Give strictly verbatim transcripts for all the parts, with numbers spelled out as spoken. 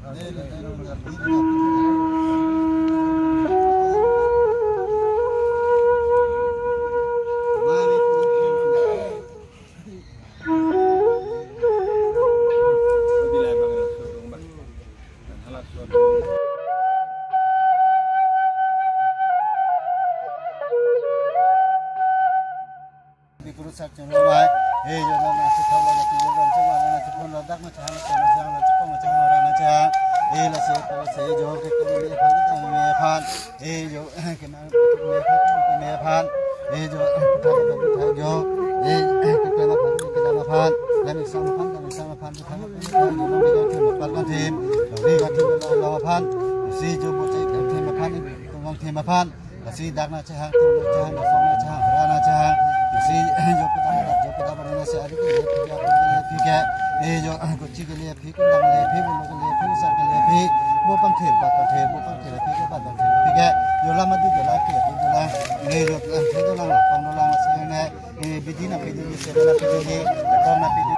Di kurusar chunlo mai. He jo na nasi thang lo nasi jo na nasi phone lo dak na chang na chang na chang na chang na chang na chang na chang. He lasi lasi jo ke ke ni phan ke ni phan. He jo ke na ni phan ke ni phan. He jo ke na ni phan jo. He ke na phan ke na phan. Lami sang phan lami sang phan ke thang phan jo lo ni ka thim phan ka thim. Lo ni ka thim lo lo phan. Si jo bo che ka thim phan ni kong thim phan. Lasi dak na chehang, tum na chehang, asong na chehang, ra na chehang. Lasi jo kedam dak jo kedam na si ari ke le phi ke, apun ke le phi ke. Eh jo kochi ke le phi, kundang le phi, bulu ke le phi, usar ke le phi. Bo pangthir, bat pangthir, bo pangthir phi ke, bat pangthir phi ke. Jo lam adu jo lam phi, adu jo lam. Eh jo lam phi jo lam, pang jo lam si ne. Eh bidi na bidi, se na bidi, kong na bidi.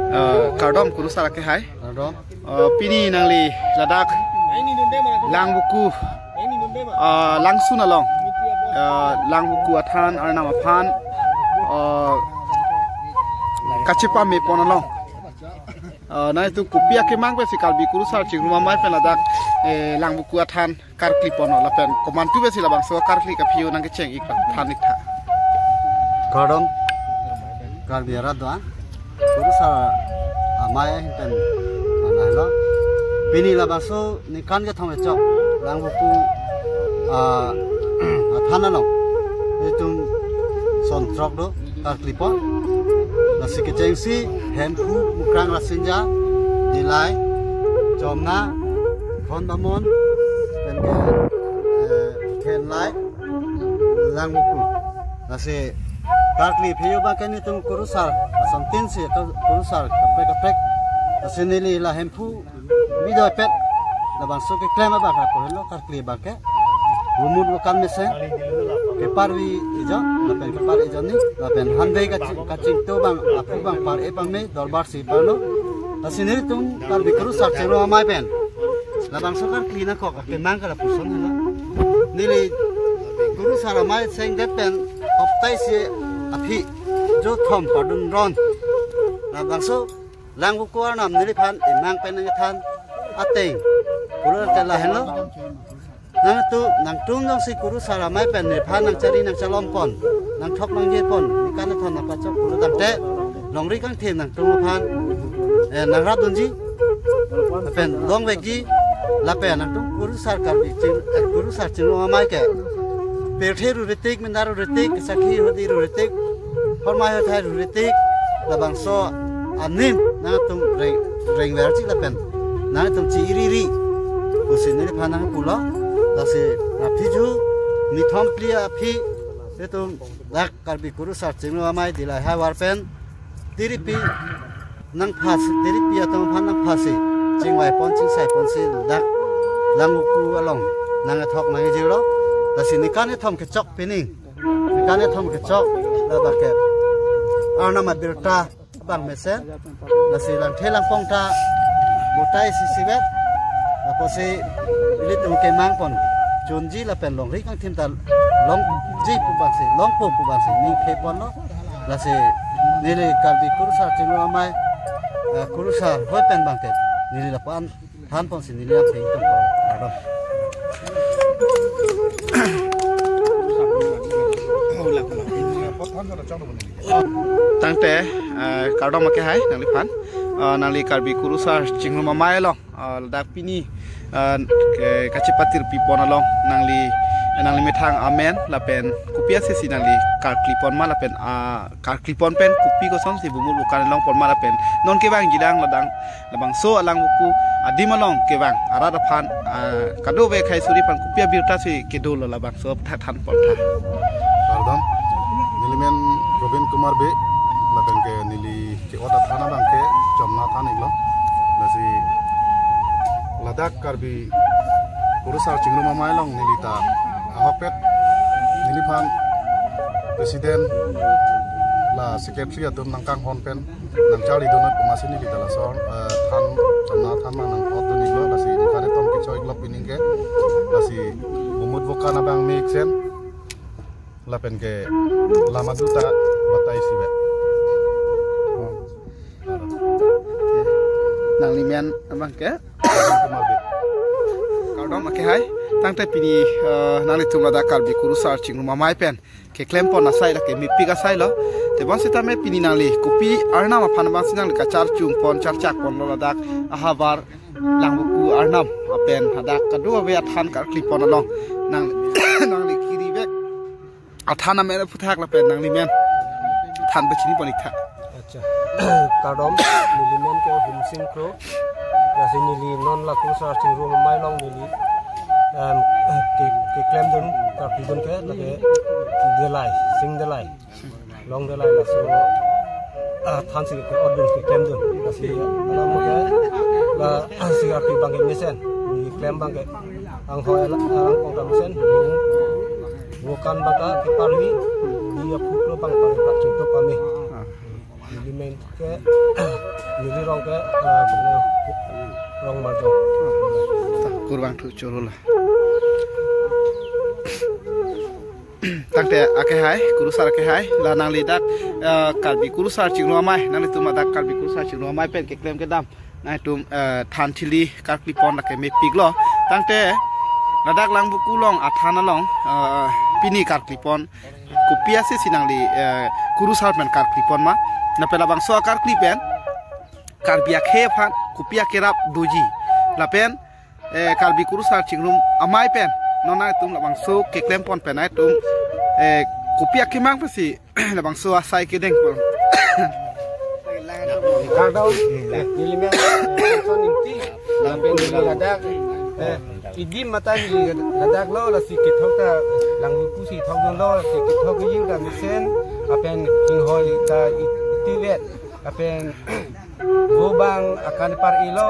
Eh, kardom kurusar ke hai. Kardom. Eh, pini nangli ladak Langvoku, eh, Langsun along, eh, Langvoku athan arnam aphan, eh, kachepame pon along. Eh, nangtum kopi akemang pensi Karbi kurusar chingrum amei pen ladak, eh, Langvoku athan karkli ponlo lapen komantu pensi labangso karkli kaphi-o nangkecheng ik than ik tha. Kardom Karbi arat do-an, kurusar amei ahin pen panai lo. Pini labangso ningkan kethom echok Langvoku, ah, athan along itum son throk do karkli pon. Lasi kechengsi Hemphu, Mukrang, Rasinja, Dillai, Chomna, Khon Bamon, penke, eh, Khenlai, Langvoku. Lasi karkli pheyo abangke nelitum kurusar asontin si kurusar kaprek kaprek. Lasi neli la Hemphu bidoi pet labangso keklem abang lapu henlo karkli abangke. Bumut bukan mesen keparvi ejon, lapen kepar ejon ni, lapen hanve kaching, kachingtu abang, aphu abang par-e pame, dorbar si parlo. Lasi nelitum Karbi Kurusar Chingrum Amei pen labangso karkli nangkok akemang ke lapuson henlo. Neli Kurusar Amei sengdet pen hopta isi aphi jo thom padun ron. Labangso Langvoku Arnam neliphan emang pen nangthan ateng pulo tangte lahenlo. Nangtum, nangtum jongsi Kurusar Amei pen neliphan nangchari nangchalom pon, nangthok nangje pon, nekan nethon nangpachok pulo tangte longri kangthim nangtum aphan, eh, nangrat dunji, lapen longvekji, lapen nangtum Kurusar Karbi Ching, eh, Kurusar Chingrum Amei ke pirthe ruritik, mendar ruritik, sakhi hudi ruritik, hormai hothai ruritik, labangso anim nangtum reng, rengverji lapen nangtum chi-iri-ri pusi neliphan nangpulo. Lasi aphi ju nithom phli aphi, itum dak Karbi Kurusar Chingrum Amei Dillai havar pen tiripi nangphasi, tiripi atum aphan nangphasi chingvai pon, chingsai ponsi dak Langvoku along nangkethok nangjirlo. Lasi nekan nethom kechok pining, nekan nethom kechok labangke Arnam abirta abang mesen. Lasi langthe langpong ta botai si sivet, lapusi ilitum kemang pon chunji lapen longri kangthim ta longji pu abangsi, longpo pu abangsi ningkhe ponlo. Lasi neli Karbi Kurusar Chingrum Amei, eh, Kurusar hoi pen abangke neli lapu-an than ponsi neli aphi tong ko. Kardom. Tangte, eh, kardom akehai nangliphan. Eh, nangli Karbi Kurusar Chingrum Amei along, eh, ladak pini, eh, ke, kachepatirpi pon along nangli, eh, nangli methang amen lapen kopi asai si nangli karkli pon ma lapen, ah, karkli pon pen kopi kosonsi bumut bukan long pon ma lapen non kevangji dang ladang labangso alangvoku adim along kevang arat aphan, ah, kadokave khei suri aphan kopi abirta si kedolo labangso tha than pon tha. Kardom, neli men Robin Kumar Bey, lapen ke neli ke-ot athan abangke Chomna athan iklo. Lasi ladak Karbi Kurusar Chingrum Amei along neli ta ahokpet neliphan president la secretary atum nangkanghon pen nangchari dunat pu amatsi neli ta lason, eh, than, Chomna than ma nang-ot dun iklo, lasi nekan nethom kechok iklo pining ke, lasi bumut bukan abang mesen, lapen ke lama duta batai sivet. Nangli men abangke? Kardom akehai, tangte pini, eh, nanglitum ladak Karbi Kurusar Chingrum Amei pen keklem pon asai lake mepik asai lo. Tebon sitame pini nangli kopi arnam aphan abangsi nangli kacharchung pon charchak ponlo ladak ahavar Langvoku Arnam apen hadak kadokave athan karkli pon along nang nangli kirivek athan amen aphuthak lapen nangli men than pachini pon ik tha. Acha. Kardom, neli men ke Humsing Kro. Lasi neli non la Kurusar Chingrum Amei along neli, em, ke, keklem dun, karkli dun ke, lake Dillai, Sing Dillai. Long Dillai laso, ah, thansi ke-ot dun keklem dun. Lasi alam ke, la, si karkli abangke mesen, neli klem abangke. Anghoi alam, alam kong ta mesen, bukan abangke keparmi, dia puklo abang pari chingtup kami. Neli men ke, neli rong ke, eh, rong Marjong. Kurvangthu choro la. Tangte akehai, Kurusar akehai, la nangli dak, eh, Karbi Kurusar Chingrum Amei, nanglitum ladak Karbi Kurusar Chingrum Amei pen keklem kedam nangtum, eh, than thili karkli pon lake mepik lo. Tangte ladak Langvoku along athan along, eh, pini karkli pon kopi asai si nangli, eh, Kurusar pen karkli pon ma? Lapen labangso akarkli pen Karbi akhei aphan kopi akerap doji? Lapen, eh, Karbi Kurusar Chingrum Amei pen non nangtum labangso keklem pon pen nangtum, eh, kopi akemang pensi Labangso asai kedeng pon. Kardom, eh, neli men, eh, Samson Ingti, lapen neli ladak, eh, idim mata neli ladak lo, lasi kethok ta, langvoi pusi thok dun lo, lasi kethok kejir ta mesen, lapen inghoi ta i-, itivet, lapen vo bang akan par-ilo,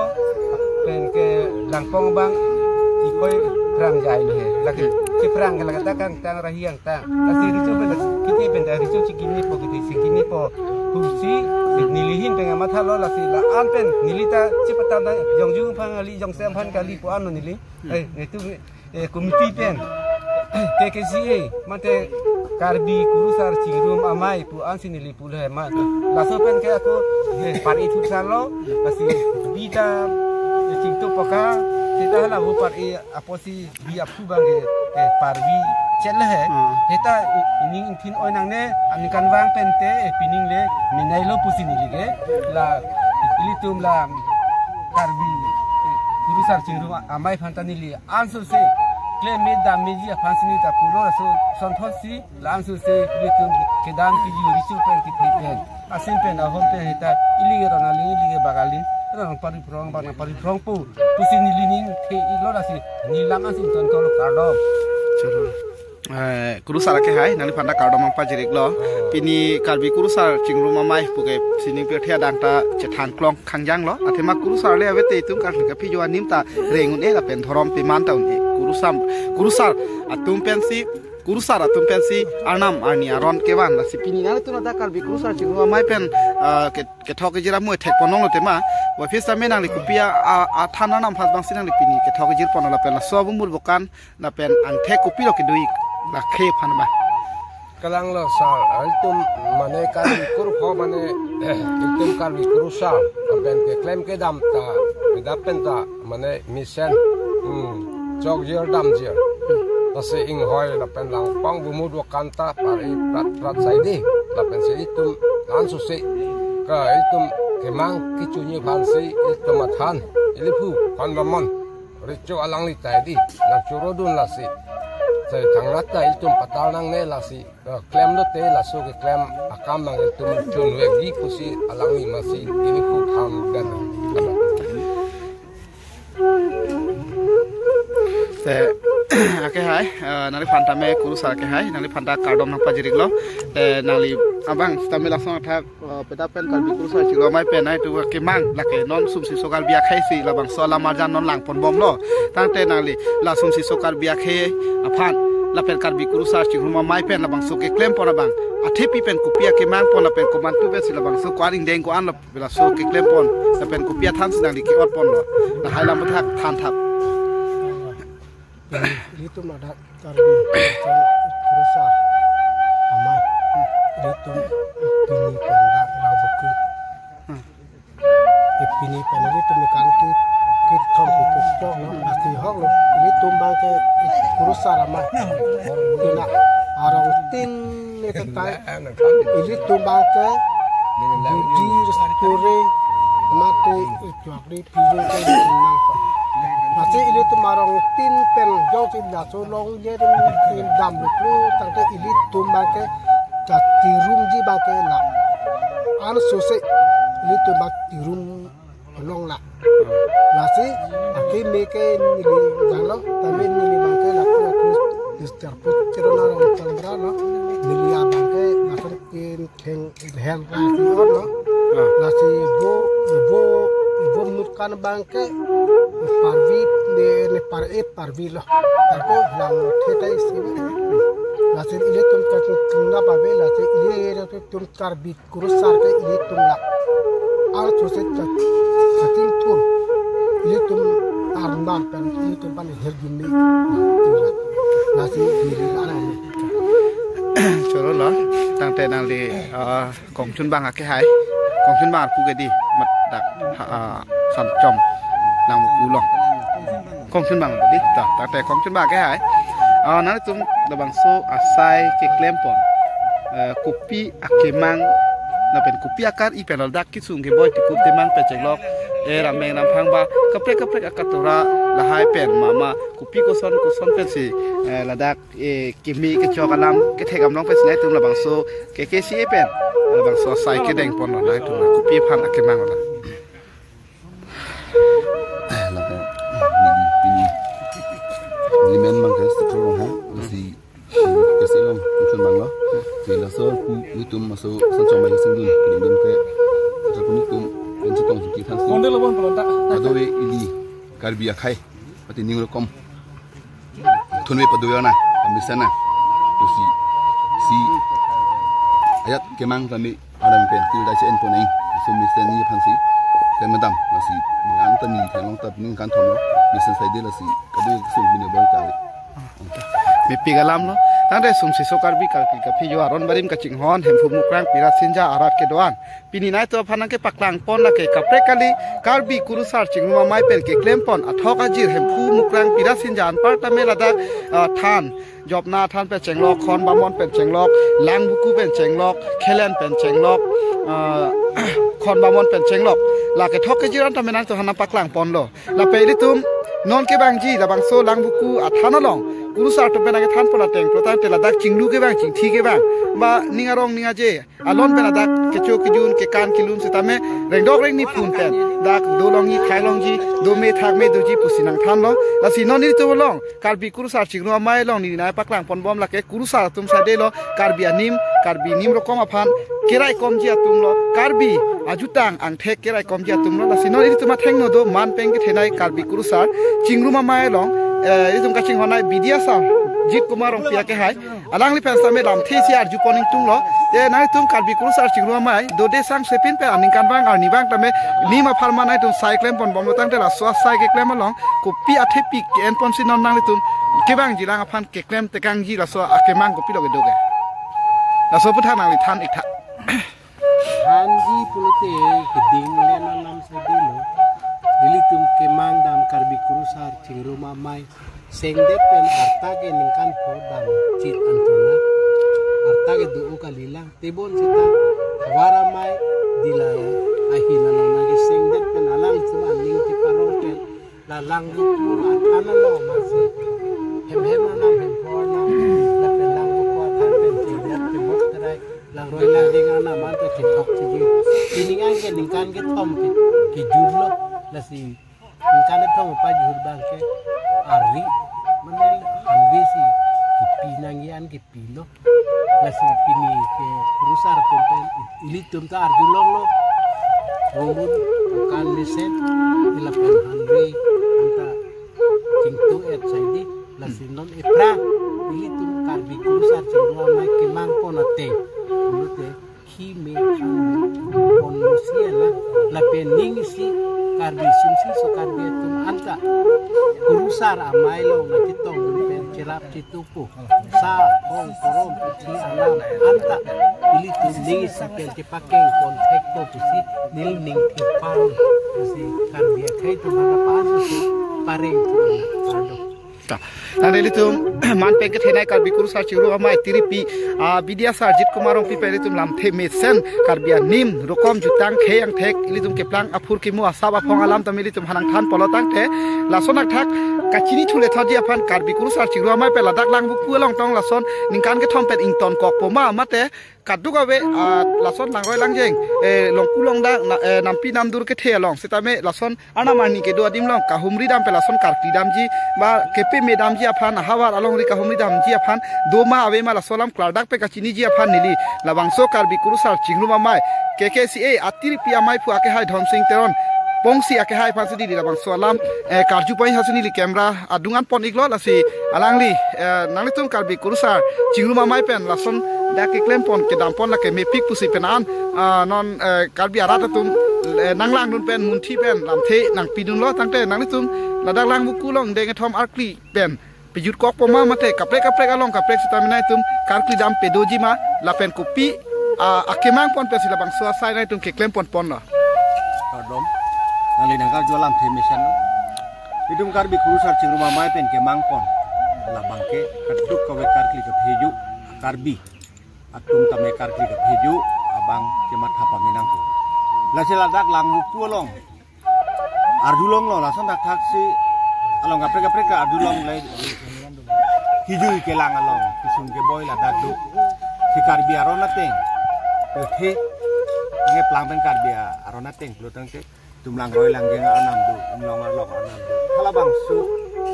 lapen ke langpong bang ikoi prang jai lo he. Lake, ke prang ke lake ta kangtang rahi angtang. Lasi recho pen, kiti pen ta recho chikini po, kiti chikini po. Pusi, neli hin pen mathalo, lasi la-an pen, neli ta chepatang ta, jongjung aphan kali, jongsi aphan kali pu anlo neli. Eh, itu, eh, committee pen, K K C A, mate Karbi Kurusar Chingrum Amei pu ansi neli pulo he ma. Laso pen ke ako, eh, par-i thuksarlo, lasi bi ta, eh, chingtup poka, seta hala vo par-i apotsi bi aphu bang ke, eh, par-i chet le he. Hmm. Heta i-, ining ingthin oi nangne, aningkanvang pen te, eh, pining le, minai lo pusi neli ke, la, ilitum la, Karbi, eh, Kurusar Chingrum Amei aphan ta neli, ansose, klem me dam meji aphan si neli ta pulo, laso, sonthot si, la ansose, ilitum, kedam kejir recho pen kethe pen. Asin pen ahom pen heta ili ke rong aling, ili ke bak aling, rong pari phrong, bak nangpari phrong pu. Pusi neli ning the-iklo lasi neli lam asin ton kolo kardom. Choro. Eh, Kurusar akehai, nangliphan ta kardom nangpajir iklo. Oh. Pini Karbi Kurusar Chingrum Amei puke sining pirthe adang ta chethang klong khangjang lo. Athema Kurusar le ave te itum karli kaphi jo anim ta reng un-e lapen dhorom peman ta un-e. Kurusam, Kurusar atum pensi Kurusar atum pensi arnam arni aron kevan, lasi pini nanglitum ladak Karbi Kurusar Chingrum Amei pen, ah, ke-, kethok kejir amoi thek pon longlo tema. Wafis tame nangli kopi a, a, athan arnam phas bangsi nangli pini kethok kejir pon lapen laso abumur bokan lapen angthek kopilo kedo-ik la khe aphan ma. Kalang lo sar, ilitum mane Karbi Kurusar mane, ilitum Karbi Kurusar, lapen keklem kedam ta, kedam pen ta, mane mesen, hmm, chokjir damjir. Lasi inghoi lapen langpong bumut wakan ta par-i prat prat saidi. Lapensi itum ansose ke itum kemang kechunji aphansi itum athan. Ili phu kon bamon. Recho alangli ta di. Nangchoro dun lasi. Sai thangnat ta itum patal nangne lasi. Eh, klemlo te laso keklem akam nang itum chunvekji pusi alangli masi ili phu tham den. Te, akehai, eh, nangliphan tame Kurusar akehai, nangliphan ta kardom nangpajir iklo. Te, nangli abang tame lason athak, eh, peta pen Karbi Kurusar Chingrum Amei pen nai tu kemang lake non sumsi so Karbi akhei si labangso alam arjan non lang pon bomlo. Tangte nangli la sumsi so Karbi akhei aphan lapen Karbi Kurusar Chingrum Amei pen labangso keklem pon abang athepi pen kopi akemang pon lapen komantu pensi labangso ko-an ingdeng ko-an la Bela so keklem pon, lapen kopi athan si nangli ke-ot ponlo. Lahai lam athak than thap. Ilitum ladak Karbi Kurusar Amei. Ilitum pini pen dak rang buku. Pini pen ilitum ni kan ki, ki thong ki tok lo, nasi hok lo. Ilitum bang ke Kurusar Amei. Tina arong tin ni tetai. Ilitum bang ke Budi Restore mate ijuak di pijo ke nang. Masi ilitum arong tin pen jong si laso long ye tin dam luklu tangte ilitum bang ke katirumji bang ke na. Ansose ilitum bang tirum long la. Lasi akeme ke neli janglo, tapi neli bang ke lapu lapu disturb put chero na rong changra lo. Neli abang ke lason kin kheng hen ra si or lo. Ah. Lasi bo, bo, bo mutkan bang ke parvi ne, ne par-e parvi lo. Tako lang thetai si. Lasi ilitum katung tungna babe lasi ilitum Karbi Kurusar ke ilitum la. Ansose ta, kating thur. Ilitum arnam pen ilitum pan hergini. Nasi diri arang. Choro lo, tangte nangli, ah, kongchun bang akehai. Kongchun bang arpu ke di, mat dak, ha, ah, san chom. Nang kulong. Kongchun bang di, ta, tangte kongchun bang akehai. Ah, nangtum labangso asai keklem pon. Eh, kopi akemang, lapen kopi akar-i pen ladak kesung keboi tikup temang pecheklok. Eh, rameng ramphang ba, kaprek kaprek akatora, Lahai pen mama kopi koson koson pensi, eh, ladak, eh, kimi kechok alam kethek amlong pensi nangtum labangso K K C A pen labangso asai kedeng ponlo nangtum kopi aphan akemang lo. Lake, ini, ini, ini men mang ke setrong ha, masih K C A along, usun banglo. Jadi laso pu itum masuk sancong bai singdun, kedingdun ke, satu itum, yang cetong suki than si. Konde lo bon pelontak. Kadokave ili, Karbi akhei, pati ning rokom. Thunve padoyona, pamisana. Tusi, si, ayat kemang kami, Adam pen, til da C N pon nang, so mesen ni aphan si, kami dam, masih, nang tani, thanglong tap, ningkan thom lo, mesen saide lasi, kadokave kesung bini boy kali. Mepik alam lo. Tangte sumsi so Karbi Karkli kaphi jo aron barim kachinghon Hemphu Mukrang Pirasinja arat kedo-an. Pini nangtum aphan nangkepaklang pon lake kaprek kali Karbi Kurusar Chingrum Amei pen keklem pon athok ajir Hemphu Mukrang Pirasinja anparta me ladak, ah, than. Jopna than pen chenglok, Khon Bamon pen chenglok, Langvoku pen chenglok, Khelen pen chenglok, ah, Khon Bamon pen chenglok. Lake thok kejir anta me nangtum aphan nangpaklang ponlo. Lapen ilitum non kevangji labangso Langvoku athan along Kurusar atum pen nangkethan pon ateng, pulo tangte ladak chinglu kevang, chingthi kevang, ba ning arong ning aje alon pen ladak kecho kejun kekan kelun setame rengdok rengni phun pen dak dolongji thailongji, dome thakme doji pusi nangthanlo. Lasi non ilitum along Karbi Kurusar Chingrum Amei along neli nangpaklang ponbom lake Kurusar atum saide lo, Karbi anim, Karbi nim rokom aphan keraikomji atum lo, Karbi ajutang angthek keraikomji atum lo. Lasi non ilitum athengno do man pen kethenei Karbi Kurusar Chingrum Amei along, eh, ilitum kachinghonnei Bidyasar Jit Kumar Rongpi akehai, alangli pen same lamthe isi arju pon ingtunglo. Eh, nangtum Karbi Kurusar Chingrum Amei dode sangsepin pen aningkanvang arnivang tame nim apharman nangtum sai klem ponbomlo tangte laso asai keklem along kopi athepi ke-en ponsi non nanglitum kevangjilang aphan keklem tekangji laso akemang kopilo kedo ke. Laso aputhak nangli than iktha. Thanji pulote keding le alam saide lo. Ilitum kemang dam Karbi Kurusar Chingrum Amei sengdet pen arta ke ningkan pho dam chit anchot na. Arta ke do-o kalilang. Tebon seta Havar Amei dila ahin along nangkesengdet pen alang cuma ning keparong pen la Langvoku athan along masi hem hem anam hem pho anam lapen Langvoku athan pen chingnat pemok terai langroi langding anam anta kethok chiji. Pini ningkan ke ningkan kethom ke kejutlo, lasi ningkan kethom apa jut abang ke ari mane hanve si kipi nangji an kipilo. Lasi pini ke Kurusar atum pen ilitum ta arjulonglo. Rumun kan mesen, ila pen hanve anta chingtu-et saide. Lasi non epra ilitum Karbi Kurusar Chingrum Amei kemang pon ateng, pulote khime khang pon musi ala, lapen ning isi Karbi sumsi so Karbi atum anta Kurusar Amei along nangchetongdun pen cherap chetupo, sa hong korom puthi alam anta ilitum ning isi pen kepakeng pon thekpo pusi neli ning thipar pusi Karbi akhei atum anta pan pusi pareng pusi ado. Ta, tangte ilitum man pen kethenei Karbi Kurusar Chingrum Amei tiripi, ah, Bidyasar Jit Kumar Rongpi pen ilitum lamthe mesen Karbi anim rokom jutang khei angthek ilitum keplang aphur kimu asap aphong alam tame ilitum aphan nangthan ponlo tangte lason athak kachini thule thotji aphan Karbi Kurusar Chingrum Amei pen ladak Langvoku along tong lason ningkan kethom pen ingtonkokpo ma mate kadokave, ah, lason langroi langjeng, eh, longku longdang, na, eh, nampi namdur kethe along setame lason arnam arni kedo adim along kahumri dam pen lason karkli damji ba kepeme damji aphan, ahavar alongri kahumri damji aphan doma avema laso alam klardak pen kachiniji aphan neli labangso Karbi Kurusar Chingrum Amei K K C A atiripi ameiphu akehai Dhonsing Teron Pongsi akehai aphansi neli labangso alam, eh, karju pon hasi neli camera adung an pon iklo, lasi alangli, eh, nanglitum Karbi Kurusar Chingrum Amei pen lason dak keklem pon kedam pon lake mepik pusi pen an, ah, non, eh, Karbi arat atum, eh, nanglangdun pen munthi pen lamthe nangpidunlo tangte nanglitum ladak Langvoku along dengethom arkli pen pejutkokpo ma mate kaprek kaprek along kaprek setame nangtum karkli dam pedoji ma lapen kopi, ah, akemang pon pensi labangso asai nangtum keklem pon ponlo. Kardom, nangli nangkarju alamthe mesenlo. Itum Karbi Kurusar Chingrum Amei pen kemang pon labang ke kadokave karkli kapheju, Karbi atum tame karkli kapheju abang kematha pame nangpo. Lasi ladak Langvoku along arjulonglo, lason thakthak si Along kaprek kaprek ke arjulong le. Kijui kelang along, kesung keboi ladak do. Si Karbi aron ateng. Kethe, nge plang pen Karbi aron ateng pulo tangte. Itum langroi langjeng arnam do, inglong arlok arnam do. Halabangso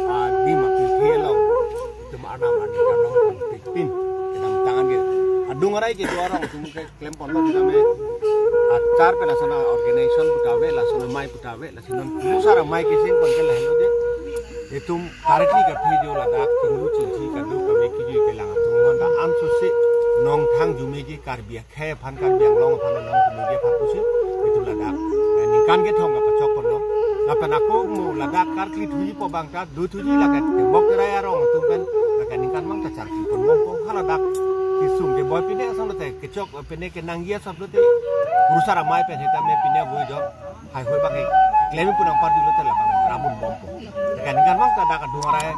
adim aphi along itum arnam ani arnam pon pin. Kedamtang an ke. Adung arai kedo arong itum ke klem ponlo, kita me achar pen lason organization puta ave, lason amei puta ave, lasi non kurusar amei keseng pon ke lahelo de. Itum currently kaphi jo ladak chinglu chingthi kado kave kijui kelang atum manda ansose nongthang jumegi Karbi akhei aphan, Karbi Anglong aphan nong jumegi aphan pusi itum ladak, eh, ningkan kethom kapachok ponlo. Lapen ako mo ladak karkli thuji po bang ta, do thuji ladak tebok terai arong atum pen ladak ningkan bang ta charkli pon bompo. Haladak kesung keboi pine asonlote, kechok pine kenangji asonlote, kurusar amei pen sitame pine vui jon. Hai hoi bang ke klem pu nangparjulo te labang rabun bompo. Kan kan bang ta dak adung arai,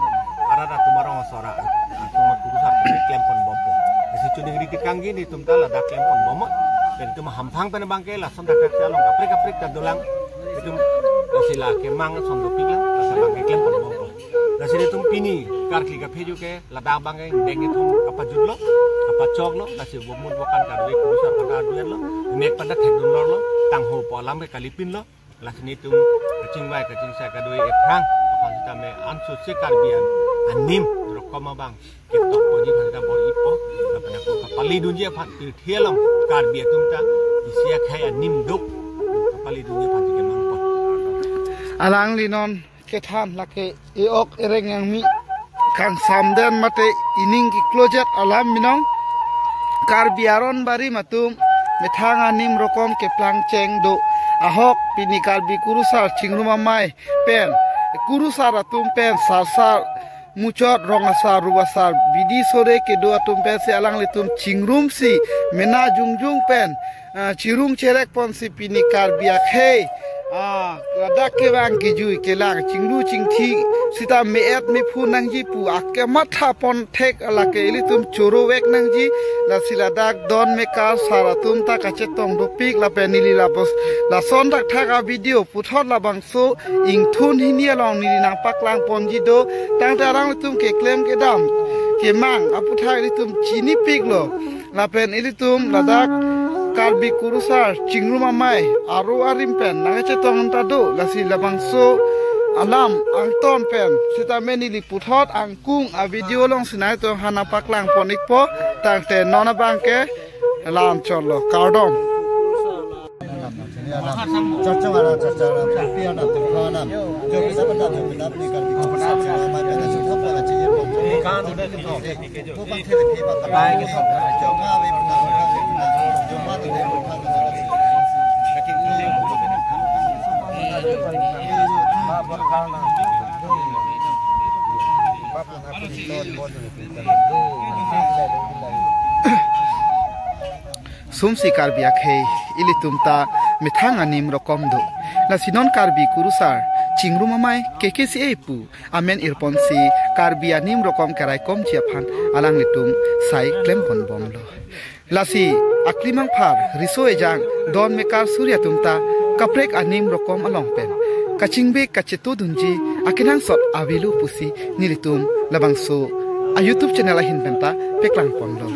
arat atum arong asor atum akurusar klem pon bompo. Lasi chuningri tekangji nelitum ta ladak klem pon bompo. Pen itum hamphang pen bang ke lason dak dak along kaprek kaprek ta dolang. Itum lasi la kemang ason dopik lang, lasi bang ke klem pon bompo. Lasi itum pini karkli kaphi jo ke ladak bang ke deng itum kapajutlo, kapachoklo, lasi bomut bokan kadoi kurusar kada duetlo, mek pada thekdun lorlo, tangho po alam ke kalipinlo, lasi nelitum kachingvai kachingsai kadoi ephrang aphan sitame ansose Karbi an anim rokom abang ketok ponji aphan sita bor-ipo, lapen ako kapali dunji aphan pirthe along Karbi atum ta isi akhei anim duk kapali dunji aphan si kemang pon. Alangli non kethan lake e-ok ereng angmi kangsam den mate ining keklojet alam binong. Karbi aron barim atum methang anim rokom keplang cheng do. Ahok pini Karbi kurusar chingrum amei pen kurusar atum pen sarsar muchot rong asar ru asar bidi sore kedo atum pen si alanglitum chingrumsi mena jungjung pen ah, chirung cherek ponsi pini Karbi akhei, ah, ladak kevang kijui kelang chinglu chingthi sita me-et mephu nangji pu akematha pon thek lake ilitum choro vek nangji. Lasi ladak don mekar sar atum ta kachetong dopik lapen neli labos lason thakthak avideo puthot labangso ingthun hini along neli nangpaklang ponji do. Tangte alanglitum keklem kedam kemang aputhak ilitum chinipiklo. Lapen ilitum ladak Karbi kurusar chingrum amei aro arim pen nangchetong ta do, lasi labangso alam angton pen sitame neli puthot angkung avideo alongsi nangtum aphan nangpaklang pon ikpo. Tangte non abang ke la-an chotlo, kardom. Sumsi Karbi akhei ilitum ta methang anim rokom do. Lasi non Karbi kurusar chingrum amei K K C A pu amen irponsi Karbi anim rokom keraikomji aphan alanglitum sai klem pon bomlo. Lasi aklimang phar riso ejang don mekar suri atum ta kaprek anim rokom along pen kachingvek kachetu dunji akenangsot avelo pusi nelitum labangso a YouTube channel ahin pen ta paklang ponlo.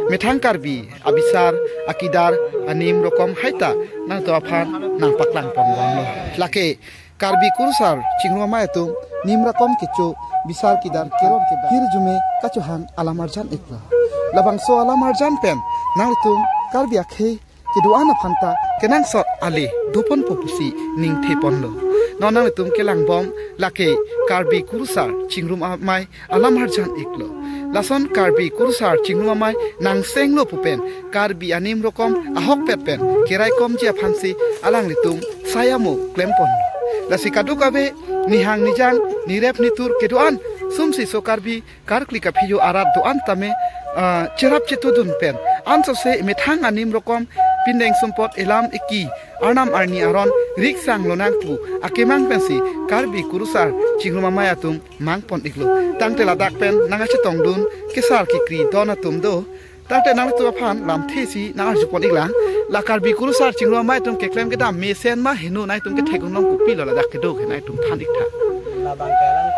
Methang Karbi abisar akidar anim rokom hai ta nangtum aphan nangpaklang pon bomlo. Lake Karbi kurusar chingrum amei atum nim rokom kecho bisar kidar keron ke hirjume kachohang alam arjan iklo. Labangso alam arjan pen nanglitum Karbi akhei kedo-an aphan ta kenangsot ale doponpo pusi ningthe ponlo. Non nanglitum kelang bom lake Karbi kurusar chingrum amei alam arjan iklo. Lason Karbi kurusar chingrum amei nangsenglo pu pen Karbi anim rokom ahokpet pen keraikomji aphansi alanglitum sai amo klem ponlo. Lasi kadokave nihang nijang nirep nitur kedo-an sumsi so Karbi karkli kaphi jo arat do-an tame, ah, cherap chetu dun pen ansose methang anim rokom pindeng sumpot elam eki arnam arni aron riksang lonang pu akemang pensi Karbi kurusar chingrum amei atum mang pon iklo. Tangte ladak pen nangchetong dun kesar kekri don atum do. Tangte nangtum aphan lamthe si nangarju pon iklang. La Karbi kurusar chingrum amei atum keklem kedam mesen ma heno nangtum kethek unong kopilo ladak kedo ke nangtum than iktha. Labang kelang.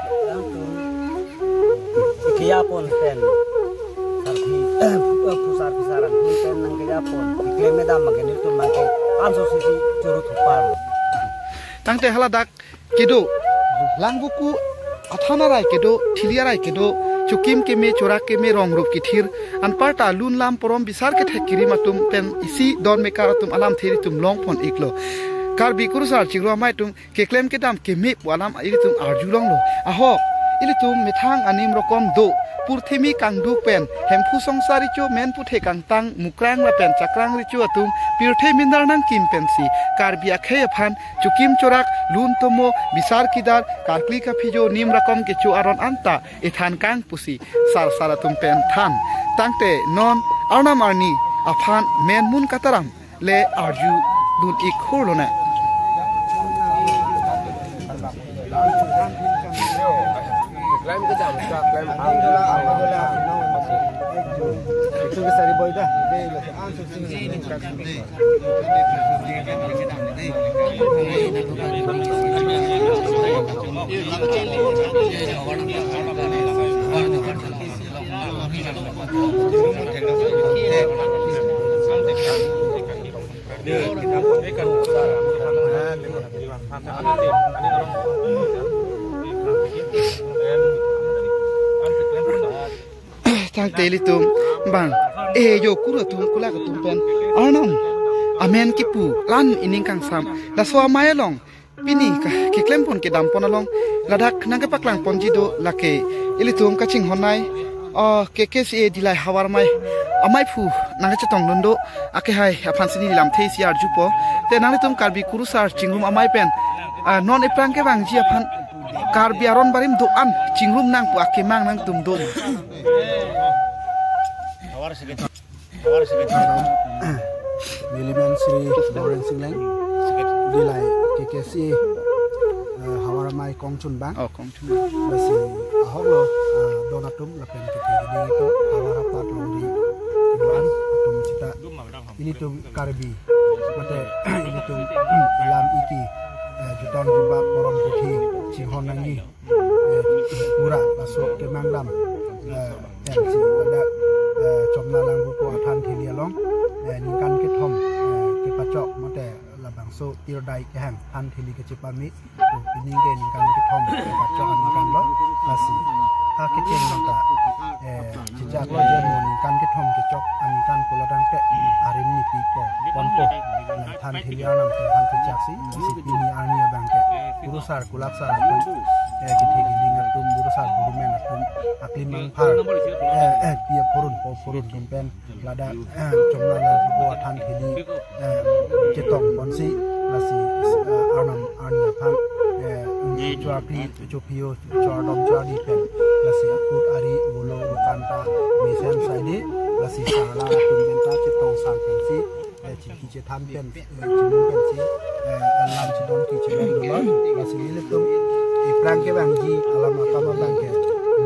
Yapon pen. Sarpi, eh, pusar pisaran pun pen nangkejapon. Keklem kedam abangke nelitum nangke anso sisi choro thupar. Tangte haladak kedo, Langvoku athan arai kedo, thili arai kedo, chokim keme, chorak keme, rong rup kethir, anparta lun lam porom bisar kethek kerim atum pen isi don mekar atum alamthe ilitum longpon iklo. Karbi Kurusar Chingrum Amei atum keklem kedam keme pu alam ilitum arjulonglo. Ahok, ilitum methang anim rokom do, purthimi kangduk pen, Hemphu Songsar Recho, Menputhe Kangtang, Mukrang lapen Chakrang Recho atum pirthe mindar nangkim pensi Karbi akhei aphan chokim chorak, lun tomo, bisar kidar, karkli kaphijo, nim rokom kecho aron anta ethan kang pusi sar sar atum pen than. Tangte non arnam arni aphan menmun kataram le arjudun ik hurlo ne. Tangte ilitum bang, eh, jo kuru atum, kulak atum pen arnam amen kipu lan ining kangsam, laso amei along pini ka keklempon kedampon along ladak nangkepaklang ponji do, lake ilitum kachinghon nei, oh, K K C A Dillai Havar Amei, ameiphu nangkachetongdun do, akehai aphan si neli lamthe isi arjupo. Te nanglitum Karbi Kurusar Chingrum Amei pen, ah, non ephrang kevangji aphan Karbi aron barim do-an chingrum nang pu akemang nangtum do. Neli men Sri Lawrence Engleng, Dillai K K C A, eh, Havar Amei kongchunbang. Oh, kongchunbang. Lasi ahoklo, eh, don atum lapen kethe keding atum, havar apat longri kedo-an atum sita ilitum Karbi mate ilitum alam eki, eh, jutang jubab porom puthi chinghon nangji, eh, pura laso kemang dam, eh, pensi pada, eh, Chomna Langvoku athan thili along, eh, ningkan kethom, eh, kepachok mate labangso irdai kehang than thili kachepame, to pining ke ningkan kethom kepachok aningkan lo, lasi ha kecheng nangta, eh, chechak lo je mo ningkan kethom kechok aningkan pulo tangte arim ni pipo ponpo, eh, than thili arnam than chechak si, si pini arni abangke Kurusar kulaksar atum, eh, kethe keding atum, Kurusar gurumen atum, akli mangphar, eh, eh, pi apurun po purun atum pen ladak, eh, Chomna Langvoku athan thili, eh, chetong ponsi, lasi, eh, arnam arni aphan, eh, chokri chopio, chordom chordi pen, lasi akut ari volo vokanta mesen saide, lasi sarla atum penta chetong sang pensi, eh, chingki chethan pen, eh, chinun pensi, eh, alam chidon ki chidon dolo, lasi nelitum ephrang kevangji alam akam abangke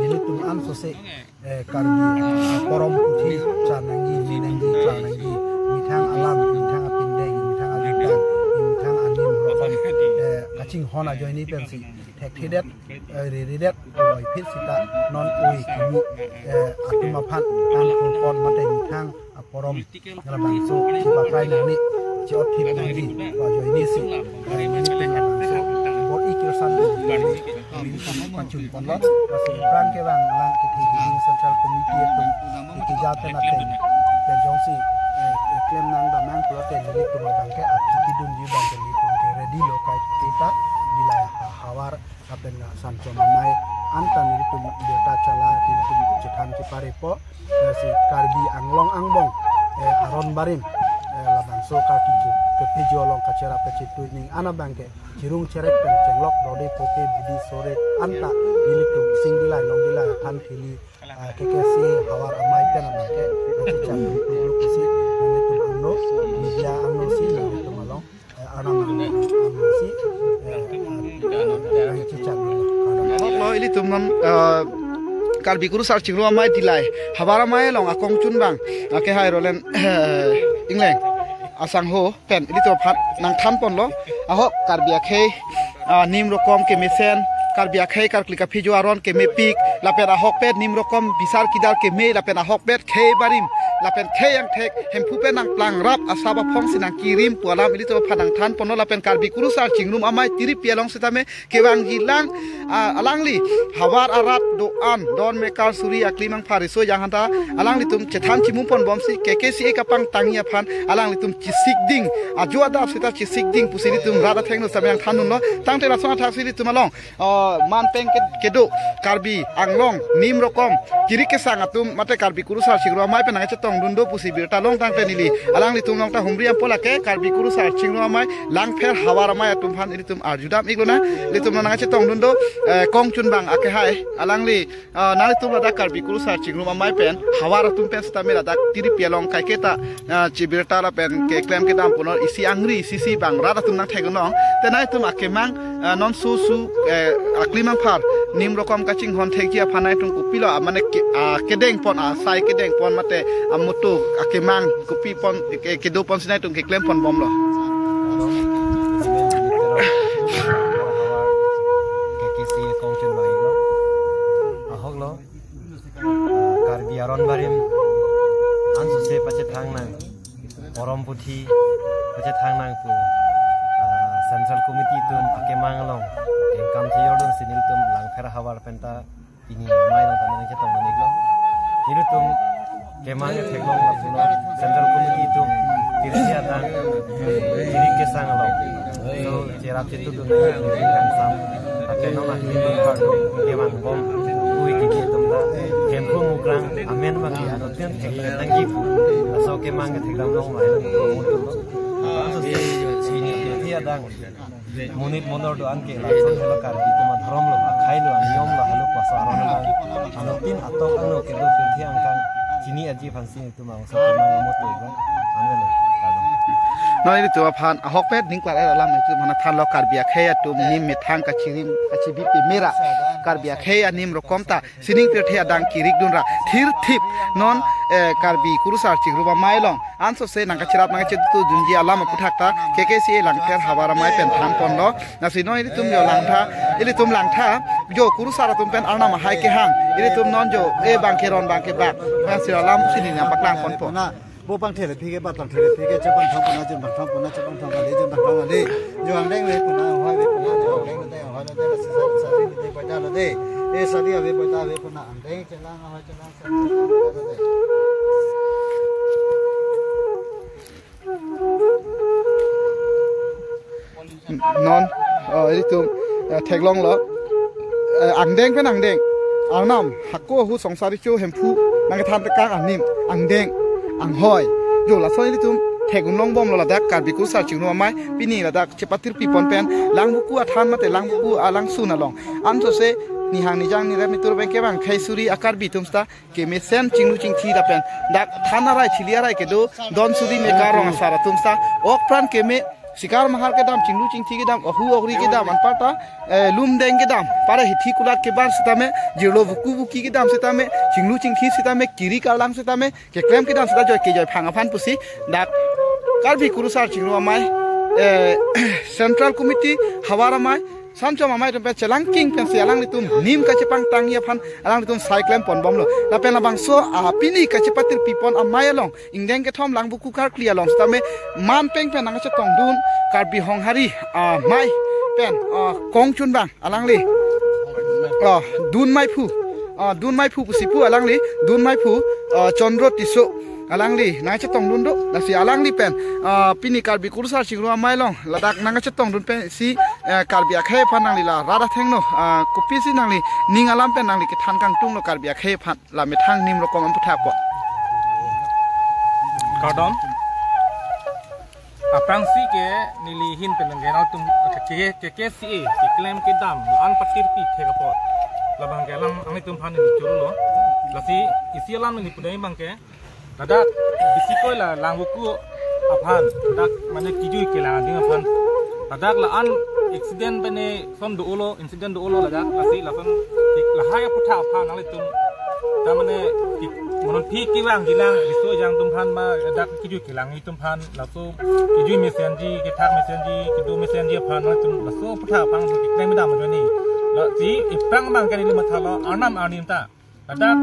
nelitum ansose, eh, Karbi, eh, porom puthi char nangji, ni nangji, char nangji, methang alam, methang apindeng, methang ajutang, methang anim rokom, eh, kachinghon ajoine pensi thekthedet, eh, riridet, oi phit sita non oi kimi, eh, atum aphan tangpon mate methang aporom labangso chepakrai nangji, chi-otthip nangji pu ajoine si, eh, nelitum labangso bor-i kirsan nangji, nelitum pachun ponlo, lasi ephrang kevang alang kethe keding Central Committee atum, eh, keja pen ateng pen jongsi, eh, klem nang dam nang pulote nelitum abangke aphi kedunji abangke nelitum ke ready lo, kaike ta Dillai ha-, Havar lapen Sanchom Amei anta nelitum birta chala nelitum chethan cheparepo, eh, si Karbi anglong angbong, eh, aron barim, eh, labangso karki ke, kephijo along kacherap kachetui ning an abangke chirung cherek pen chenglok rode pope budi sore anta nelitum sing Dillai long Dillai athan thili, eh, K K C A Havar Amei pen abangke, eh, chechak luk luk si nelitum angno, media angno si nelitum along, eh, arnam arni, arnam si, eh, eh, chechak lo. Ahoklo ilitum non, eh, Karbi Kurusar Chingrum Amei Dillai Havar Amei along akongchunbang, akehai Roland, eh, Engleng asangho pen ilitum aphan nangthan ponlo. Ahok Karbi akhei, ah, nim rokom kemesen, Karbi akhei karkli kaphijo aron kemepik, Lapen ahokpet nim rokom bisar kidar keme, lapen ahokpet khei barim, lapen khei angthek, Hemphu pen nangplangrap asap aphong si nangkirim pu alam ilitum aphan nangthan ponlo. Lapen Karbi Kurusar Chingrum Amei Tiripi along sitame kevangji lang, ah, alangli havar arat do-an don mekar suri akli mangpha riso jang hanta alanglitum chethan chimum ponbomsi K K C A kapangtangji aphan alanglitum chesikding, ajo adap seta chesikding pusi ilitum rat athengno sitame nangthan dunlo. Tangte lason athaksi ilitum along, ah, man peng ke-, kedo Karbi Anglong nim rokom kirik kesang atum mate Karbi Kurusar Chingrum Amei pen nangchetong dun do pusi birta long tangte neli alanglitum along ta humri ampo. Lake Karbi Kurusar Chingrum Amei Langpher Havar Amei atum aphan ilitum arjudam iklona. Ilitum nangchetong dun do, eh, Kongchunbang akehai, alangli, ah, nanglitum ladak Karbi Kurusar Chingrum Amei pen havar atum pen sitame ladak Tiripi along kaiketa, ah, chibirta lapen keklem kedam punor isi angri isi isi bang rat atum nangthek nong. Te nanglitum akemang, ah, non su su, eh, akli mangpha nim rokom kachinghon thekji aphan nanglitum kopilo, ah, mane ke-, ah, kedeng pon, ah, sai kedeng pon mate, ah, mutu akemang kopi pon ke-, kedo ponsi nanglitum keklem ponbomlo. K K C A Kongchunbang iklo. Ahoklo. Karbi aron barim ansose pachethang nang, porom puthi pachethang nang pu, ah, Central Committee atum akemang along kengkam chejordun si nelitum Langpher Havar penta pini amei along tame nangchetong manik lo. Nelitum kemang ketheklong lapulo Central Committee atum tirsi adang kirik kesang along. So, cherap chetu dun kangsam. Akenon akli mangpha kevangbom. Ui kiki atum ta Hemphu Mukrang amen bagi anuttin theklong nangji pu. Laso kemang kethekdam long mai. Laso si, si, si adang monit monor do-an ke lason helo Karbi atum adhorom lo, akhei lo, aniyom lo, helo puasa aron lang. Anuttin atok ano kedo pirthe angkang chini aji aphansi ilitum angso kemang amo tu ba. Anvelo. Kardom. Non ilitum aphan ahokpet ning klar alam ilitum aphan thanlo Karbi akhei atum nim methang kachirim kachibi pemera Karbi akhei anim rokom ta sining pirthe adang kirik dunra thirthip non, eh, Karbi Kurusar Chingrum Amei along ansose nangkacherap nangkachetu dunji alam aputhak ta K K C A Langpher Havar Amei pen than ponlo. Lasi non ilitum jo langtha, ilitum langtha jo Kurusar atum pen arnam ahai kehang, ilitum non jo e bang keron bang kebak, bang si alam si neli nangpaklang ponpo. Bo pangthele phike, bat pangthele phike, chepangthong pona, junpangthong pona, chepangthong kali, junpangthong kali. Jo angdeng ave pona, anghoi ave pona, jo angdeng lote, anghoi lote, lasi sa-, sari lote, poita lote. E sari ave, poita ave pona, angdeng chelang, anghoi chelang, sari lote. Non, oh, ilitum, eh, theklonglo. Eh, angdeng pen angdeng. Arnam, hako ahu songsari cho Hemphu, nangkethan tekang anim, angdeng, anghoi. Jo lason ilitum theklongbomlo ladak Karbi Kurusar Chingrum Amei, pini ladak chepatirpi pon pen, Langvoku athan mate Langvoku alangsun along. Ansose, nihang nijang nirem nitur pen kevang khei suri a-Karbi atum seta, kemesen chinglu chingthi lapen dak than arai chili arai kedo don suri mekar rong asar atum seta ok pran keme sikar mahar kedam chinglu chingthi kedam ohu okri kedam anparta, eh, lumdeng kedam para hithi kulat kebar sitame jirlo vuku vuki kedam sitame chinglu chingthi sitame kiri karlang sitame keklem kedam seta joi kejoi phang aphan pusi dak Karbi Kurusar Chingrum Amei, eh, Central Committee Havar Amei Sanchom Amei atum pen chelangking pensi alanglitum nim kachepangtangji aphan alanglitum sai klem ponbomlo. Lapen labangso, ah, pini kachepatirpi pon amei along ingdeng kethom Langvoku karkli along sitame man peng pen nangchetong dun Karbi Honghari, ah, amei pen, ah, Kongchunbang alangli, ah, dun meiphu, ah, dun meiphu pusi pu alangli, dun meiphu, ah, Chandra Tisso alangli nangchetong dun do, lasi alangli pen, ah, pini Karbi Kurusar Chingrum Amei along ladak nangchetong dun pensi, eh, Karbi akhei aphan nangli la rat athengno, ah, kopisi nangli ning alam pen nangli kethan kangtunglo Karbi akhei aphan la methang nim rokom aputhak po. Kardom. Aphrangsi ke neli ahin pen nanggenal atum ke, ke, K K C A keklem kedam la-an patirpi thek apot. Labang ke alam nanglitum aphan neli choro lo. Lasi isi alam neli pudai abang ke. Ladak bisi koi la Langvoku aphan, ladak mane kejui kelang ading aphan. Ladak la-an accident bene son do-olo, incident do-olo ladak, lasi lason lahai aputhak aphan nanglitum ta mane ki-, monon phi kevangji lang riso jang atum aphan ma ladak kejui kelangji atum aphan, laso kejui mesenji, kethak mesenji, kedo mesenji aphan nanglitum laso aputhak aphan keklem kedam ajoine. Lasi iphrang abang ke neli mathalo, arnam arni ta, ladak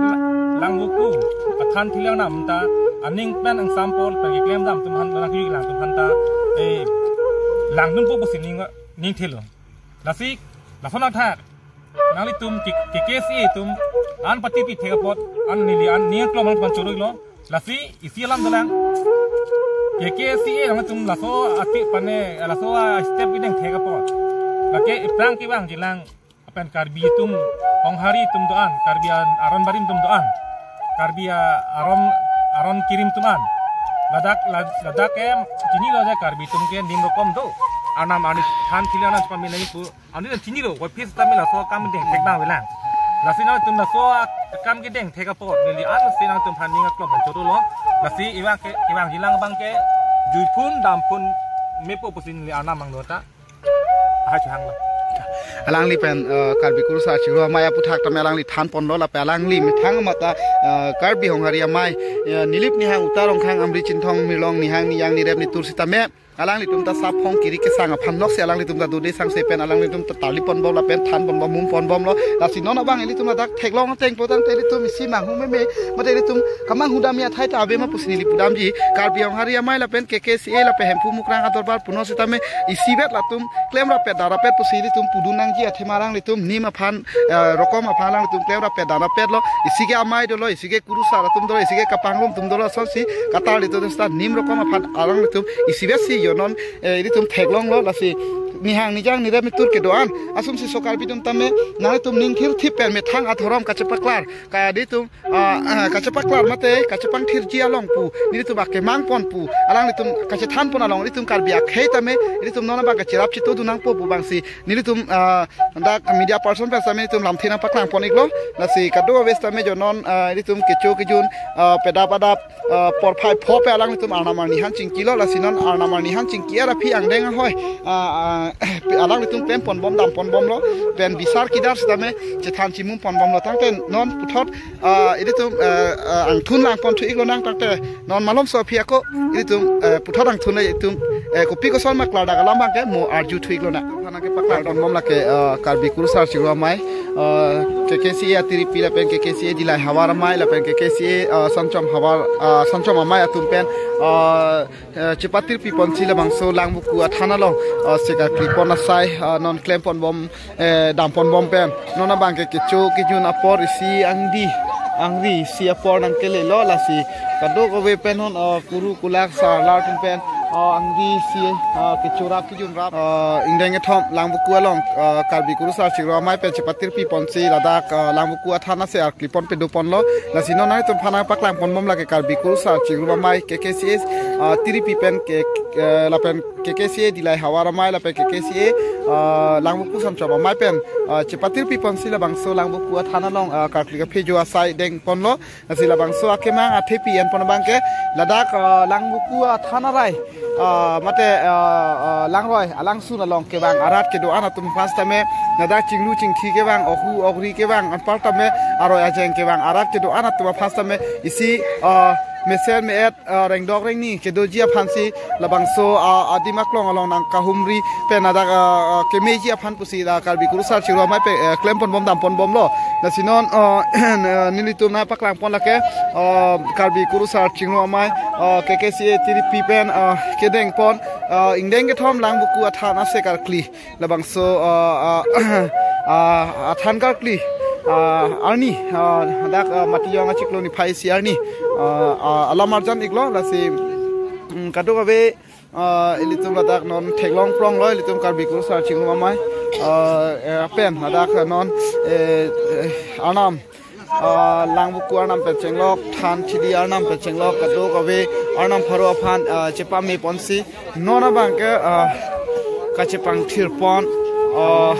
Langvoku athan thili arnam ta, aning pen angsam pol pen keklem dam atum aphan, ladak kejui lang atum aphan ta, eh, langdunpo pusi ning, ning thilo. Lasi lason athak nanglitum K, KKCA atum an patipi thek apot, an neli an ning aklong nangpachoroi lo. Lasi isi alam dolang. KKCA nangtum laso ati pane, laso a step kedeng thek apot, lake iphrang kevangji lang pen Karbi atum, Honghari atum do-an, Karbi an, aron barim atum do-an, Karbi a, aron, aron kirim atum an, ladak, la-, ladak ke chinilo je Karbi atum ke nim rokom do. Arnam arni than thili arnam chepame nangji pu, ani chinilo, wai phis tame laso akam kedeng thek abang avelang. Lasi nangtum laso akam kedeng thek apot, neli an lasi nangtum aphan ning aklong pachoroi lo. Lasi ivang ke, ivangji lang abang ke juiphun damphun mepo pusi neli arnam angno ta ahai chehanglo. Alangli pen, eh, Karbi Kurusar Chingrum Amei aphuthak tame alangli than ponlo, lapen alangli methang mata, eh, Karbi Honghari Amei, eh, Nilip Nihang, Uta Rongkhang, Amri Chinthong, Mirlong Nihang, Niyang, Nirep, Nitur sitame alanglitum ta sap hong kiri kesang aphan nok si alanglitum ta dode sangse pen alanglitum ta tarli ponbom lapen than ponbom, mum ponbomlo. Lasi non abang ilitum ladak theklong ateng potang te ilitum isi manghu meme, mate ilitum kamanghu damji athai ta ave ma pusi neli pudamji. Karbi Honghari Amei lapen KKCA lapen Hemphu Mukrang Adorbar punon sitame isivet latum klem rapet dam rapet pusi ilitum pudun nangji, athema alanglitum nim aphan, eh, rokom aphan alanglitum klem rapet dam rapetlo. Isi ke amei dolo, isi ke kurusar atum dolo, isi ke kapangrum atum dolo, asonsi katar litum sita nim rokom aphan alanglitum isivet si jonon, eh, ilitum theklonglo. Lasi Nihang, Nijang, Nirep, Nitur kedo-an asonsi so Karbi atum tame nangtum ning thirthip pen methang adhorom kachepaklar, kaya ilitum, ah, ah, kachepaklar mate kachepangthirji along pu, nelitum akemang pon pu, alanglitum kachethan pon along ilitum Karbi akhei tame ilitum non abang kacherap chito dun nangpo pu abangsi nelitum, ah, dak media person pen sitame ilitum lamthe nangpaklang pon iklo. Lasi kadokave sitame jonon, ah, ilitum kecho kejun, ah, pedap adap, ah, porphai pho pen alanglitum arnam arni han chingkilo. Lasi non arnam arni han chingki-et aphi angdeng ahoi, ah, ah, alanglitum klem ponbom dam ponbomlo, pen bisar kidar sitame chethan chimum ponbomlo. Tangte non puthot, ah, ilitum, ah, ah, angthun lang pon thu iklo nang, tangte non malomso aphi ako ilitum, eh, puthot angthun le itum, eh, kopi koson ma klardak alam abang ke mo arju thu iklo nang. Aphan nangkepaklang ponbom lake, eh, Karbi Kurusar Chingrum Amei, eh, KKCA atiripi lapen KKCA Dilai Havar Amei lapen KKCA, eh, Sanchom Havar, eh, Sanchom Amei atum pen, eh, eh, chepatirpi ponsi labangso Langvoku athan along, eh, sekarkli pon asai, eh, non klem ponbom, eh, dam ponbom pen non abang ke kecho kejun apor isi angdi angri isi apor nangkelelo. Lasi kadokave pen non, eh, kuru kulak sarlar atum pen, eh, angdi isi, eh, kechorap kejunrap, eh, ingdeng kethom Langvoku along, eh, Karbi Kurusar Chingrum Amei pen chepatirpi ponsi ladak, eh, Langvoku athan asekarkli pon pedo ponlo. Lasi non nangtum aphan nangpaklang ponbom lake Karbi Kurusar Chingrum Amei KKCA, eh, tiripi pen ke, eh, lapen KKCA Dilai Havar Amei lapen KKCA, ah, Langvoku Sanchom Amei pen, ah, chepatirpi ponsi labangso Langvoku athan along, ah, karkli kaphejo asai deng ponlo. Lasi labangso akemang athepi en pon abang ke ladak, ah, Langvoku athan arai, ah, mate, ah, ah, langroi alangsun along kevang arat kedo-an atum aphan sitame, ladak chinglu chingthi kevang, ohu ogri kevang, anparta me aroi ajeng kevang arat kedo-an atum aphan sitame isi, ah, mesen me-et, ah, rengdok rengni kedoji aphansi labangso, ah, adim aklong along nangkahumri pen ladak, ah, ah, kemeji aphan pusi la Karbi Kurusar Chingrum Amei pen, eh, klem ponbom dam ponbomlo. Lasi non, ah, nelitum nangpaklang pon lake, ah, Karbi Kurusar Chingrum Amei, ah, KKCA tiripi pen, ah, kedeng pon, ah, ingdeng kethom Langvoku athan asekarkli labangso, ah, ah, ah, athan karkli, ah, arni, ah, dak, ah, Matijong achiklo niphai isi arni, ah, ah, alam arjan iklo. Lasi, mm, kadokave, ah, ilitum ladak non theklong pronglo, ilitum Karbi Kurusar Chingrum Amei, ah, eh, pen ladak non, eh, eh, arnam, ah, Langvoku arnam pen chenglok, than thili arnam pen chenglok, kadokave arnam pharo aphan, ah, chepame ponsi non abang ke, ah, kachepangthir pon, ah,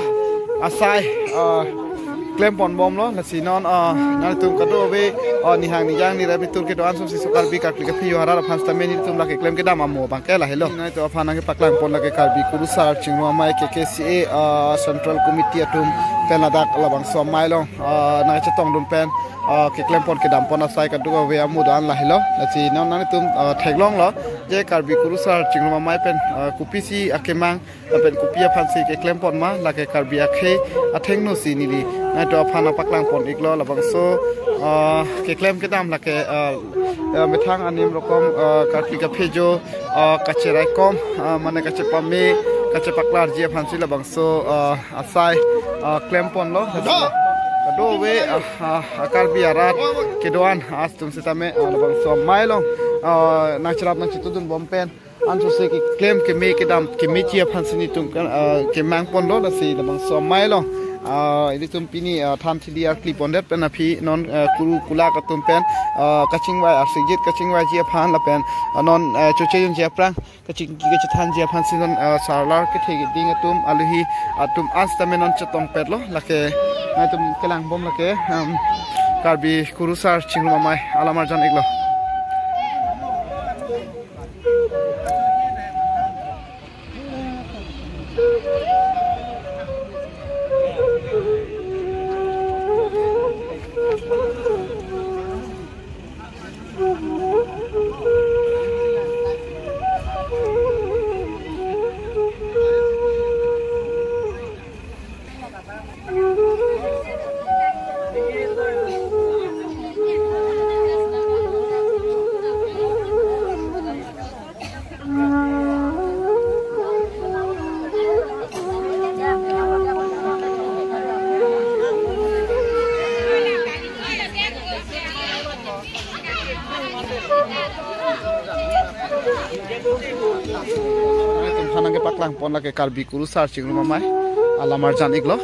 asai, ah, klem ponbomlo. Lasi non, ah, nangtum kadokave Oh, nihang nijang nirap nitur kedo-an sumsi so Karbi Karkli kaphi yo harat aphan sitame nelitum lake keklem kedam amo abangke lahelo. Nai to aphan nangkepaklang pon lake Karbi Kurusar Chingrum Amei K K C A, ah, Central Committee atum pen ladak labangso amei along, ah, nangchetongdun pen, ah, keklem pon kedam pon asai kadokave amo do-an lahelo. Lasi non nangtum, ah, theklonglo je Karbi Kurusar Chingrum Amei pen, ah, kopisi akemang lapen kopi aphansi keklem pon ma, lake Karbi akhei athengno si neli nai to aphan nangpaklang pon iklo. Labangso, ah, keklem kedam lake, ah, ah, methang anim rokom, ah, Karbi kaphejo, ah, kacheraikom, ah, mane kachepame, kachepaklarji aphansi labangso, ah, asai, ah, klem ponlo. Kadokave, ah, ah, Karbi arat kedo-an atum sitame, ah, labangso amei along, ah, nangcherap nangchetudun bom pen ansose keklem keme kedam kemeji aphansi nelitum kan, ah, kemang ponlo. Lasi labangso amei along, ah, ilitum pini, ah, than thili arkli pondet pen aphi non, ah, kuru kulak atum pen, ah, kachingvai arsikjit kachingvaiji aphan lapen, ah, non, ah, choche junji aphrang kachingki kachethanji aphansi non, ah, sarlar kethe keding atum aluhi atum an sitame non chetongpetlo. Lake nangtum kelang bom lake, um, Karbi Kurusar Chingrum Amei alam arjan iklo. Nangtum aphan nangkepaklang pon lake Karbi Kurusar Chingrum Amei alam arjan iklo.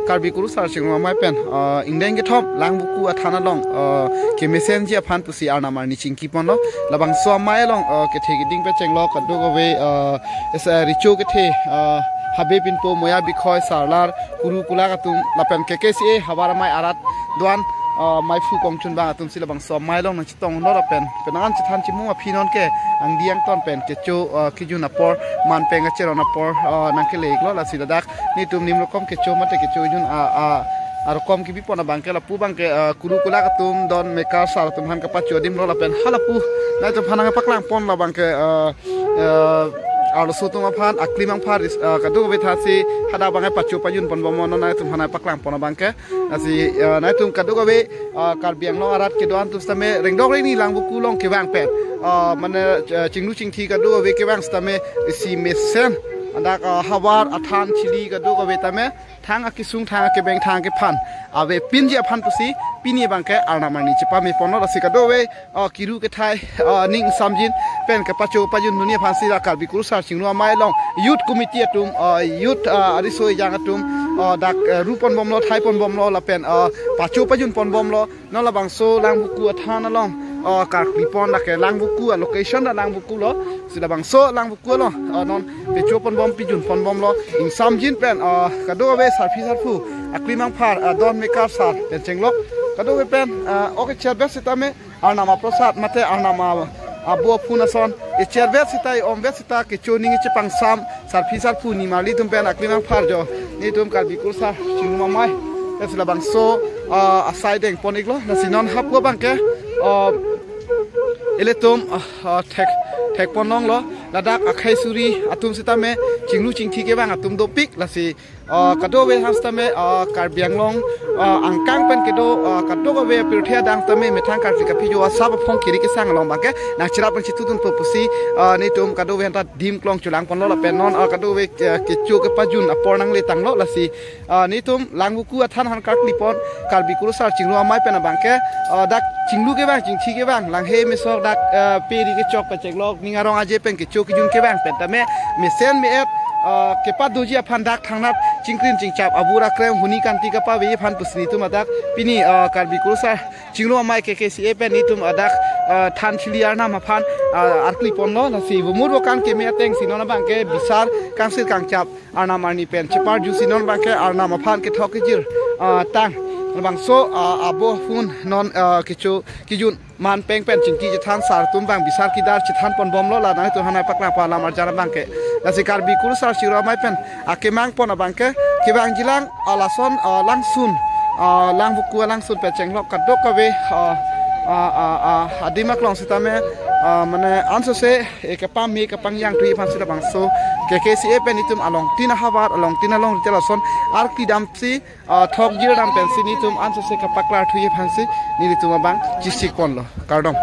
Karbi Kurusar Chingrum Amei pen, ah, ingdeng kethom Langvoku athan along, ah, kemesenji aphan pusi arnam arni chingki ponlo. Labangso amei along, ah, kethe keding pechenglo kadokave, ah, es-, ah, recho kethe, ah, habe pinpo moya bikhoi sarlar kuru kulak atum lapen K K C A havar amei arat do-an, ah, meiphu kongchun abang atumsi labangso amei along nangchetonglo lapen penang an chethan chimung aphi nonke angdi angton pen kecho, ah, kejun apor man pen kacheron apor, ah, nangkele iklo. Lasi ladak nelitum nim rokom kecho mate kecho jun a, a, arokom kebi pon abangke lapu abangke, ah, kuru kulak atum don mekar sar atum aphan kapacho adimlo lapen halapu nangtum aphan nangpaklang pon labangke, ah, ah, arloso atum aphan aklimang phar is, ah, kadokave thasi hadak abangke pacho pajun pon bomlo, non nangtum aphan nangpaklang pon abangke. Lasi, ah, nangtum kadokave, ah, Karbi Anglong arat kedo-an atum sitame rengdok rengni Langvoku along kevang pen, ah, mane, ah, chinglu chingthi kadokave kevang sitame isi mesen. Ladak, ah, havar athan thili kadokave tame thang akesung thang akebeng thang akephan avepinji aphan pusi pini abangke arnam arni chepame ponlo. Lasi kadokave, ah, kiru kethai, ah, ning samjin pen kepacho pajundunji aphansi la Karbi Kurusar Chingrum Amei along Youth Committee atum, ah, Youth, ah, ariso ejang atum, ah, dak, ah, ru pon bomlo, thai pon bomlo lapen, ah, pacho pajun pon bomlo. Non labangso Langvoku athan along, ah, karkli pon lake Langvoku a location la Langvoku lo. Si labangso Langvoku along, ah, non pecho pon bom pijun pon bomlo. Ingsamjin pen, ah, kadokave sarpi sarpo aklimang phar, ah, don mekar sar pen chenglok. Kadokave pen, ah, oke chair best sitame arnam aprosad mate arnam a, abo aphun ason echer vet sita e-om vet sita kecho ning chepangsam sarpi sarpo nimarli atum pen aklimang phar jo nelitum Karbi Kurusar Chingrum Amei. Lasi labangso, ah, asai deng pon iklo. Lasi non hapu abangke, ah, ilitum, ah, ah, thek, thek pon longlo. Ladak akhei suri atum sitame chinglu chingthi kevang atum dopik. Lasi ah, kadokave aphan sitame, ah, Karbi Anglong, ah, angkang pen kedo, ah, kadokave pirthe adang sitame methang karkli kaphi jo asap aphong kiri kesang along abangke nangcherap nangchetudun po pusi, ah, nelitum kadokave aphanta dim klong cholang ponlo lapen non, ah, kadokave, ah, kecho kepajun apor nangle tanglo. Lasi, ah, nelitum Langvoku athan aphan karkli pon Karbi Kurusar Chingrum Amei pen abangke, ah, dak chinglu kevang chingthi kevang langhe mesok dak, ah, peri kechok pachenglok ning arong aje pen kecho kejun kevang pen tame mesen me-et, ah, kepadoji aphan dak thangnat chingkrin chingchap abura krem huni kanti kapave aphan pusi nelitum adak pini, ah, Karbi Kurusar Chingrum Amei K K C A pen nelitum adak, ah, than thili arnam aphan, ah, arkli ponlo. Lasi bumur bokan keme ateng si non abangke bisar kangsir kangchap arnam arni pen cheparjusi non abangke arnam aphan kethok kejir, ah, tang Labangso, ah, abo hun non, ah, kecho kejun man peng pen chingki chethan sar atum abang bisar kidar chethan pon bomlo, la nangtum hanai paklang pa lam arjan abang ke. Lasi Karbi Kurusar Siro Amei pen akemang pon abang ke kevangji lang, ah, lason, ah, langsun, ah, Langvoku alangsun pen chenglok kadokave, ah, ah, ah, ah, adim aklong sitame, ah, mane ansose, eh, kepame kepangjang thuji aphansi labangso K K C A pen itum alongtin ahavar, alongtin alongri te lason arki damsi, ah, thokjir dam pensi nelitum ansose kapaklar thuji aphansi nelitum abang chesik ponlo. Kardom.